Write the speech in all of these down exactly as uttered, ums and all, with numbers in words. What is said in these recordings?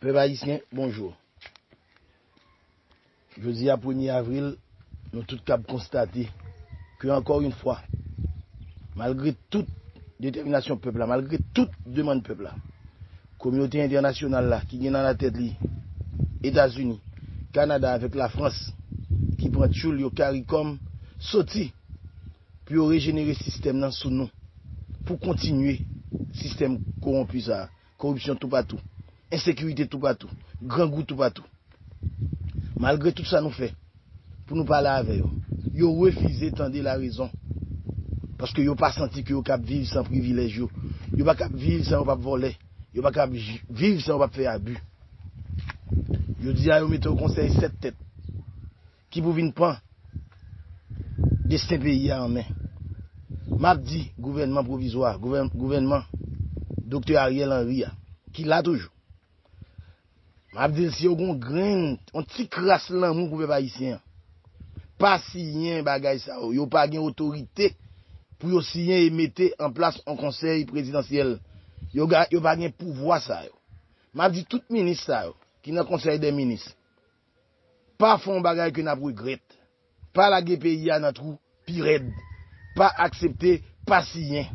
Pèp ayisyen, bonjou. Jodi a, premye avril, nou tout kab konstate ke, ankò yon fwa, malgre tout detèminasyon pèp la, malgre tout demann pèp la, kominote entènasyonal la, ki gen nan latèt li Etazini, Kanada avèk Lafrans, ki pran tchoul yo, karikòm, soti pou yo rejenere sistèm nan sou nou, pou kontinye sistèm kowonpi sa a, koripsyon toupatou, ensekirite toupatou, grangou toupatou. Malgre tout sa nou fè pou nou pale avè yo, yo refize tande larezon. Paske yo pa santi ke yo kab viv san privilèj yo. Yo pa kab viv san yo p ap vòlè. Yo pa kab j- viv san yo p ap fè abi. Jodi a, yo mete yon konsèy sèt tèt ki pou vin pran desten peyi a an men. M ap di gouvènman pwovizwa, gouvèn- gouvènman Doktè Ariel Henry a, ki la toujou. M ap di l, si yo gon grenn, yon ti kras lanmou pou pèp ayisyen an, pa siyen bagay sa yo. Yo pa gen otorite pou yo siyen e mete an plas yon konsèy prezidansyèl. Yo, ga- yo pa gen pouvwa sa yo. M ap di tout minis sa yo ki nan konsèy dè minis, pa fè yon bagay ke n ap regrèt. Pa lage peyi a nan twou pi rèd. Pa aksepte, pa siyen.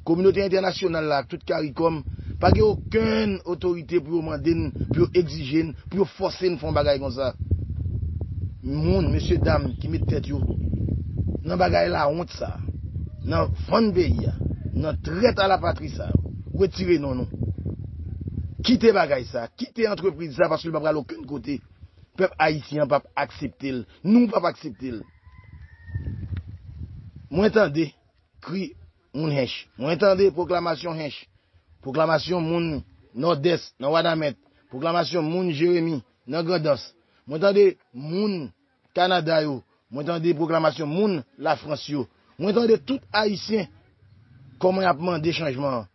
Kominote entènasyonal la ak tout karikòm pa gen okenn otorite pou yo mande n, pou yo egzije n, pou yo fòse n fè yon bagay konsa. Moun, mesye dam ki met tèt yo nan bagay lawont sa, nan vann peyi a, nan trèt a lapatri sa, retire non nou. Kite bagay sa, kite antrepriz sa, paske l pa pral okenn kote. Pèp ayisyen an p ap aksepte l. Nou p ap aksepte l. Mwen tande kri moun Hench. Mwen tande pwoklamasyon Hench. Pwoklamasyon moun Nòdès, nan Wanament. Pwoklamasyon moun Jeremi, nan Grandans. Mwen tande moun Kanada yo. Mwen tande pwoklamasyon moun Lafrans yo. Mwen tande tout Ayisyen kòman y ap mande chanjman an.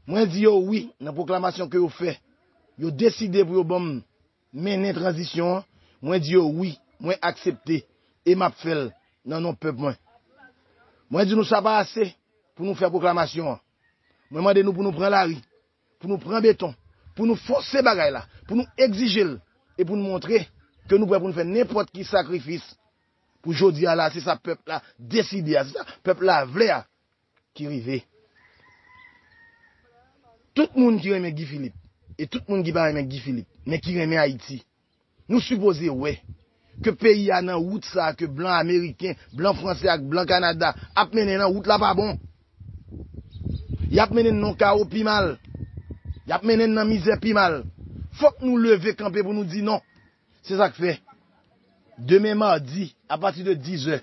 Mwen di yo wi nan pwoklamasyon ke yo fè. Yo deside pou yo ban m mennen tranzisyon an, mwen di yo wi, mwen aksepte e m ap fè l nan non pèp mwen. Mwen di nou sa pa ase pou nou fè pwoklamasyon an. Mwen mande nou pou nou pran lari, pou nou pran beton, pou nou fòse bagay la, pou nou egzije l e pou nou montre ke nou prè pou nou fè nenpòt ki sakrifis pou jodi a la, se sa pèp la deside a, se sa pèp la vle a ki rive. Tout moun ki renmen Guy Philippe, e tout moun ki pa renmen Guy Philippe, men ki renmen Ayiti, nou sipoze wè ke peyi a nan wout sa a ke blan ameriken, blan franse ak blan Kanada ap mennen nan wout la pa bon. Y ap mennen n nan kawo pi mal. Y ap mennen n nan mizè pi mal. Fòk nou leve kanpe pou nou di non. Se sa k fè, demen madi, apati de dizè,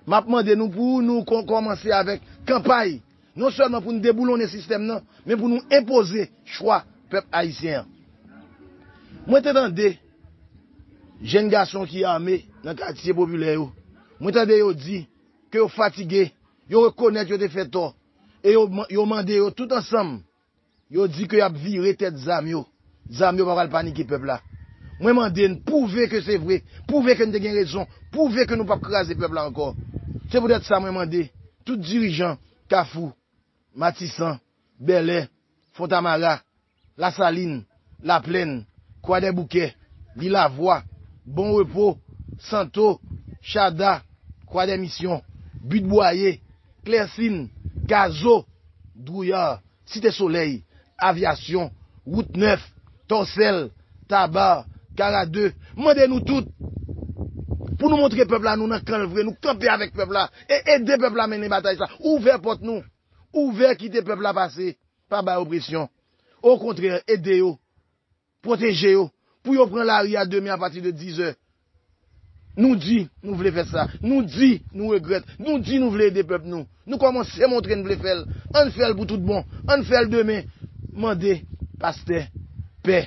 m ap mande nou pou nou kon- kòmanse avèk kanpay, non sèlman pou n deboulonnen sistèm nan, men pou nou enpoze chwa pèp ayisyen an. Mwen te tande jèn gason ki ame nan katye popilè yo. Mwen tande yo di ke yo fatige, yo rekonèt yo te fè tò, e yo, yo mande yo tout ansanm, yo di ke y ap vire tèt zam yo. Zam yo pa pral panike pèp la. Mwen mande n pwouve ke se vre, pwouve ke n te gen rezon, pwouve ke nou p ap kraze pèp la ankò. Se poutèt sa mwen mande tout dirijan Kafou, Matisan, Bèlè, Fontamara, Lasalin, Laplèn, Kwadèboukè, Lilavwa, Bon Repo, Santo, Chada, Kwadèmisyon, Bit Bwaye, Klèsin, Gazo, Dwouyar, Site Solèy, Avyasyon, Wout Nèf, Tòsèl, Taba, Kara de, mande nou tout pou nou montre pèp la nou nan kan l vre, nou kanpe avèk pèp la e ede pèp la mennen batay sa. Ouvè pòt nou, ouvè kite pèp la pase, pa bay opresyon. Okontrè, ede yo, pwoteje yo, pou yo pran lari a demen apati de dizè. Nou di nou vle fè sa. Nou di nou regrèt. Nou di nou vle ede pèp nou. Nou kòmanse montre n vle fè l. Ann fè l pou tout bon. Ann fè l demen. Mande pastè, pè,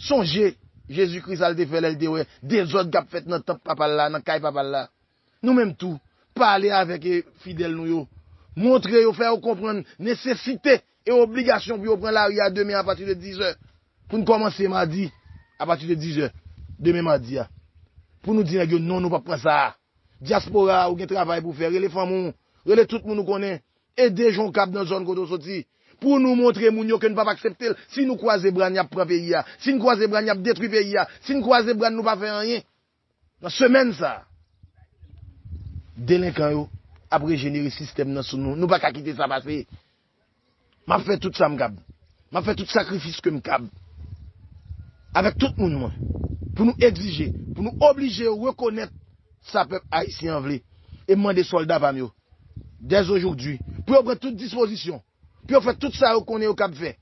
sonje Jezi Kris sa l te fè lè l te wè dezòd k ap fèt nan tanp papa l la, nan kay papa l la. Nou menm tou, pale avèk, e, fidèl nou yo. Montre yo, fè yo konprann nesesite e obligasyon pou yo pran lari a demen apati de dizè. Pou n kòmanse madi, apati de dizè, demen madi a. Pou nou di nèg yo non, nou p ap pran sa a. Dyaspora a, ou gen travay pou w fè. Rele fanmi w, rele tout moun ou konnen. Ede Jon Kab nan zòn kote w soti. Pou nou montre moun yo ke n p ap aksepte l. Si nou kwaze bra n, y ap pran peyi a. Si n kwaze bra n, y ap detwi peyi a. Si n kwaze bra n, nou pa fè anyen. Nan semèn sa a, delenkan yo ap rejenere sistèm nan sou nou. Nou pa ka kite sa pase. M ap fè tout sa m kab. M ap fè tout sakrifis ke m kab. Avèk tout moun mwen. Pou nou egzije, pou nou oblije yo rekonèt sa pèp ayisyen an vle. E m mande sòlda pa m yo, dèzojodi, pou yo pran tout dispozisyon, pou yo fè tout sa yo konnen yo kab fè,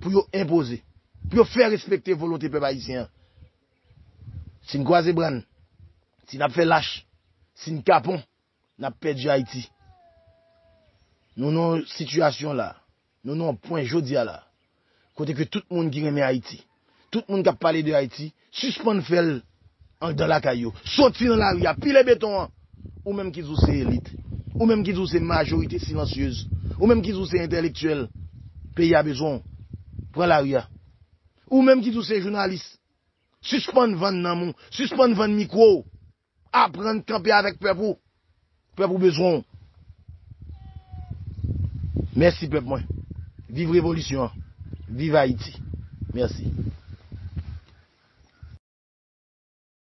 pou yo enpoze, pou yo fè respekte volonte pèp ayisyen an. Si n kwaze bra n, si n ap fè lach, si n kapon, n ap pèdi Ayiti. Nou nan yon sitiyasyon la, nou nan yon pwen jodi a la, kote ke tout moun ki renmen Ayiti, tout moun k ap pale de Ayiti, sispann fè l anndan lakay yo. Soti nan lari a, pile beton an. Ou menm ki di w se elit, ou menm ki di w se majorite silansyez, ou menm ki di w se entèlektyèl, peyi a bezwen w. Pran lari a. Ou menm ki di w se jounalis, sispann vann nanm ou, sispann vann mikwo w. Aprann kanpe avèk pèp ou. Pèp ou bezwen w. Mèsi pèp mwen. Viv revolisyon an. Viv Ayiti. Mèsi.